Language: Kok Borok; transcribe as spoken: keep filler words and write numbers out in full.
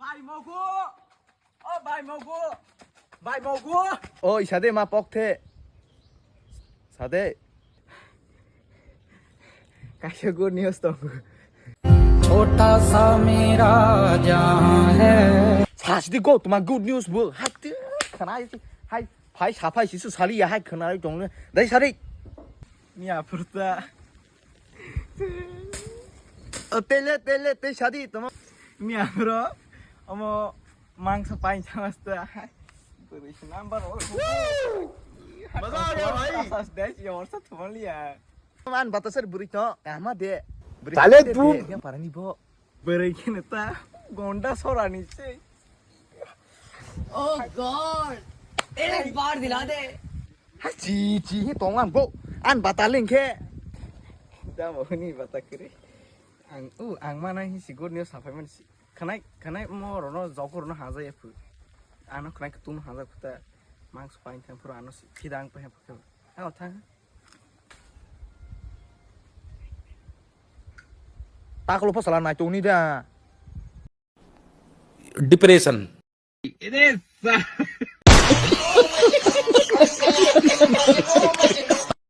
Bai mogo. O bai mogo. Bai mogo. O isade ma pok the. Sade. Kaisa good news tongo. Chota sa mera jahan hai. Sasdi go tuma good news bo. Hati khana hai. Phai saphai sisu sali ya hai khana tong. Dai sari. Miya purta. O tele tele te sadi tuma. Miya bro. Omo mangsa pain chamasta. Beri number o. Maza aya bhai. Sas dai ya orsa thumaliya. Man batasar beri to. Kama de. Tale tu. Yang parani bo. Beri kene ta. Gonda sorani se. Oh God! एक बार दिला दे। Hai chi chi hi tong lam go. An bata ling khe. Da bo ni bata kiri. Ang u ang mana hi si good news sapai man si. Khanai khanai mo rono jokur no haja ya phu. Ano khanai kutum haja kuta. Mang supai thang pura ano si phidang pa ha phu. Ano thang. Taklo pasala nai tong ni da. Depression.